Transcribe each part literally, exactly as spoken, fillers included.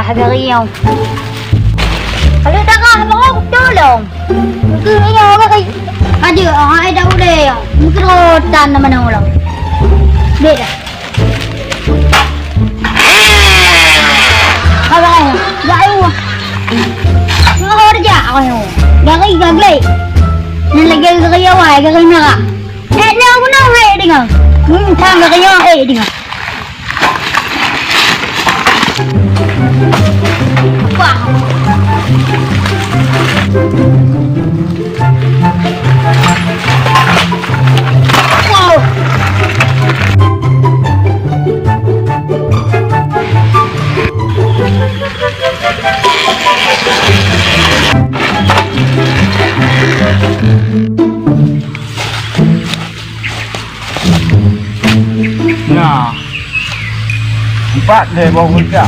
Gari nyoe. Kalau darah baru tulông. Mungkin nyoe gari. Ada, ah, ada udah ya. Mungkin rotan nama nolong. Beda. Apa ya? Gak ayo. Nggak kerja aku nyoe. Gari gagal. Ni lagi gari awal, gari merah. Eh, nyoe guna hai dengar. Hmm, tang gari nyoe hai dengar. Nah, empat lhèe boh meucah.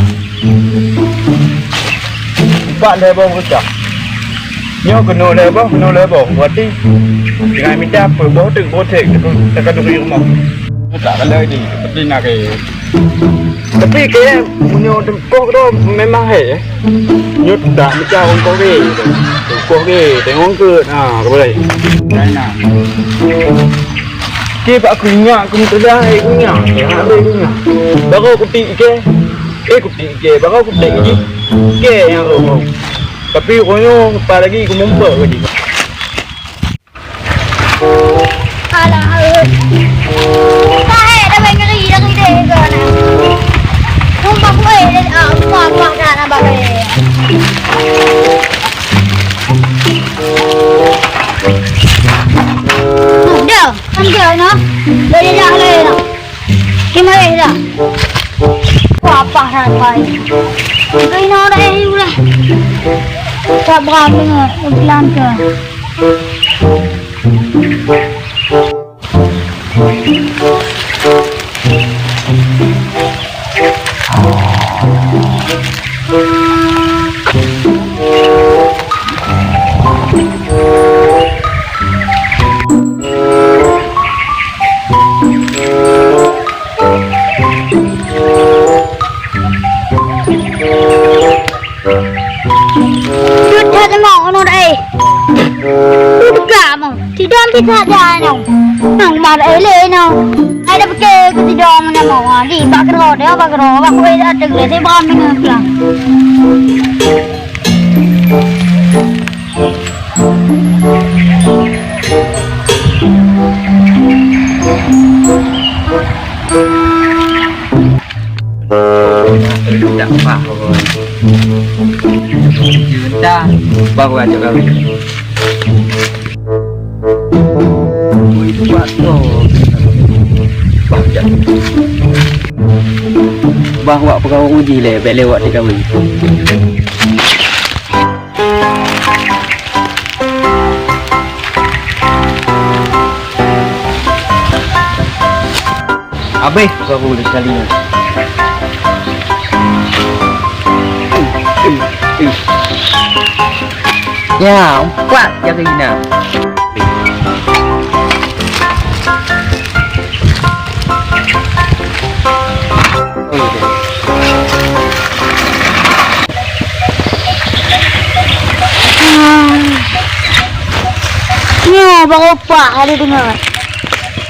Empat lhèe boh meucah. Nyoe keunoe lhèe boh, keunoe lhèe boh. Berarti tinggai mita peuet boh teuk boh thèk teuka-, teuka turi rumoh. Meutak ka lheueh jih, seperti na kayèe. Tapi kayèe meunyoe teungkoh tu memang he. Nyoe dah meucah ongkoh ge. Ongkoh ge, tengok ke. Ha, ka boleh. China. Ke bak kunyah, aku minta dah, eh, kunyah. Ya, habis kunyah. Baru aku tik ke. Eh, aku tik ke. Baru aku tik je. Ke yang aku mau. Tapi rupanya, tak lagi aku mumpuk lagi. Alah, eh. Tahe dah main ngeri, dah ngeri deh, kan. Rumah gue, ah, rumah, rumah, kan, abang, eh. Dah, kan dia, nah. Dah, dah, dah, dah, dah. Kimaleh dah. Wah, apa harapan? Kena dah, eh, ulah. Tak berani, eh, pelan ke. Cut that deungoe keunoe deh. Cut ka mo. Sidom pih that jai nyoe. Nang mar eh lé nyoe. Ai dah pike keu sidom nyoe mo. Di bak keudroe deh, bak keudroe. Bak kueh dah teuk lé, si bram deungoe pulang. Dak pah pokok. Cinta baru ajak kawin. Ui, kuat tu. Bah, jak. Bah, wak peugah uji lé, bèk lé wak dikawin. Habéh baru sekali nyan. Ya, empat jari na. Nyoe baru pak ada dengar.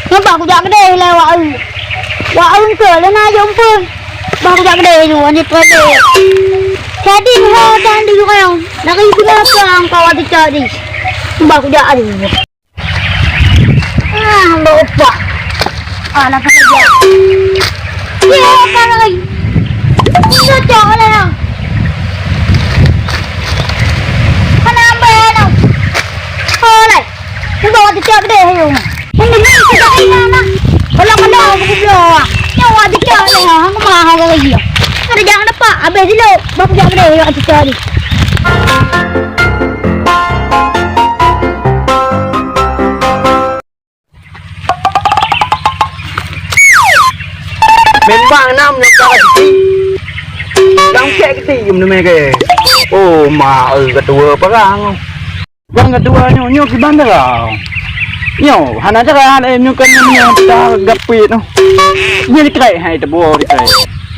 Nyoe bah kujak keudeh lé wak eu. Wak eu engke lé na jumpeuen. Bah kujak keudeh ju, anjing peureulée. Jadi ho dan di rayong. Dari bila pulang kau ada cari. Bah kujak ada. Ah, hamba upah. Ah, nak kerja. Dia kan lagi. Cocok lah. Kenapa ya, nak? Oh, lai. Cuba waktu cak deh, ayo. Ini ni, kita kena nak. Kalau kena, aku belum. Nyawa dicak ni, ha. Aku malah harga lagi. Ada jangan dapat. Habis dulu. Baru cak deh, waktu cak ni. Memang nam nyoe ka keuti. Dang cek keuti meunumé kayèe. Oh, ma, eh, keudua perang. Nyang keudua nyoe, nyoe kiban dara. Nyoe, hana dara, eh, nyoe kan nyoe, nyoe, ta gapit nyoe. Nyoe dikrek, hai, teuboh dikrek.